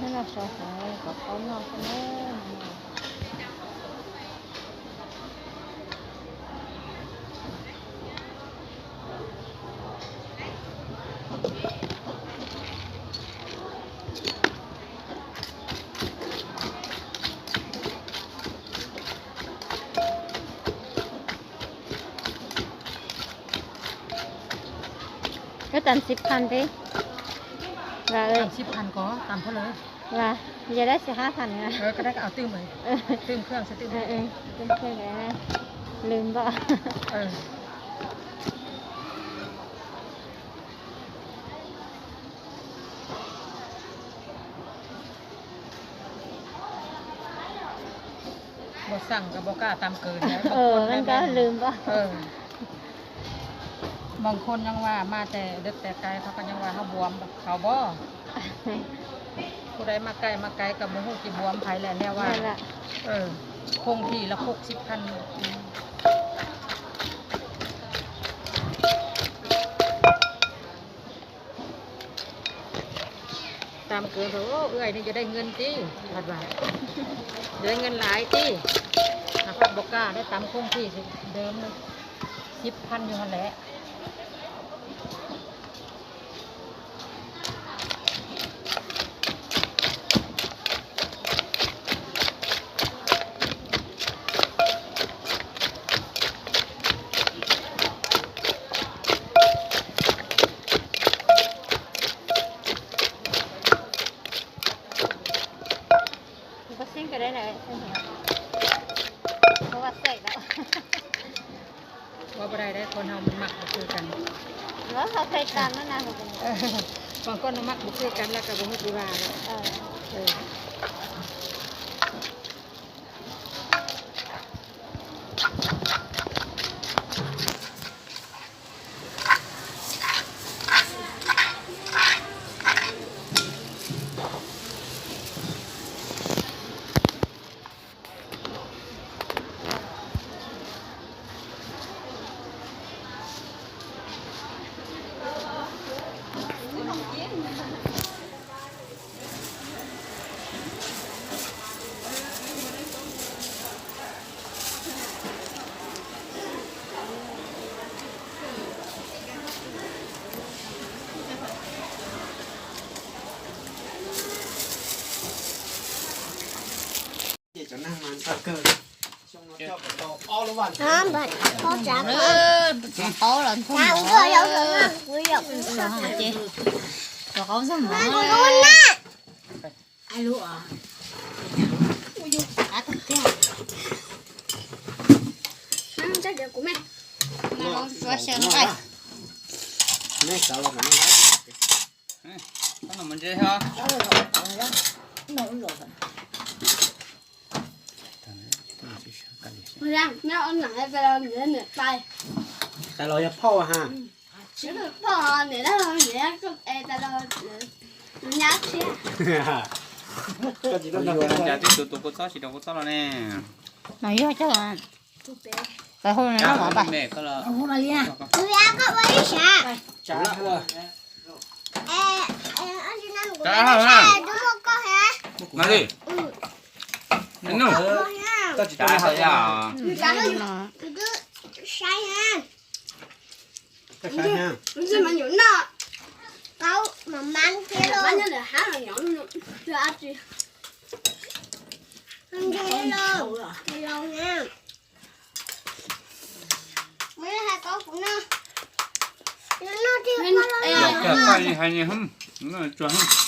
Nyob no sawv hauv kom qaub noj xwb na. Có tầm xếp phần đi. Và ơi. Tầm xếp phần có, tầm thôi rồi. Và giờ đó sẽ há phần rồi. Ờ, cái đó có ao tưm rồi. Tưm khương sẽ tưm. Ừ, ừ. Tưm khương cái này. Lùm bọ. Ừ. Npau xeem ka npau kaj tam kwv thiab, npau kaj lwm npau. Bau khon nyob vaj mas tes dej tes kais, qhov ko nyob vaj hab buam qhov bo. Kuv dai mas kais mas kais ka mus hu ci buam phais lawm nyob vaj. Khon thi los khub xib phaj. Tam kwv thaum ub, ua ntej yuav dai nqi tib, yuav dai nqi laiv tib, npau kaj dai tam khon thi ntawd, xib phaj yog lawm. Ua pas dai dab, qhov no mas mam mus khwv kan. Mas koj no mam mus khwv kan los koj mus hu tsis vas lawm. Qaub los ntxhov mov. Ces rau qaub ntxhov mov. Tais los yog phauj ha. Cas twb tus tus kua txob tsis rau kua txob los ne. Mas yog coj tais hu no me koj los. Mas li. Koj tsis tau hais yog. Koj hais tsuag.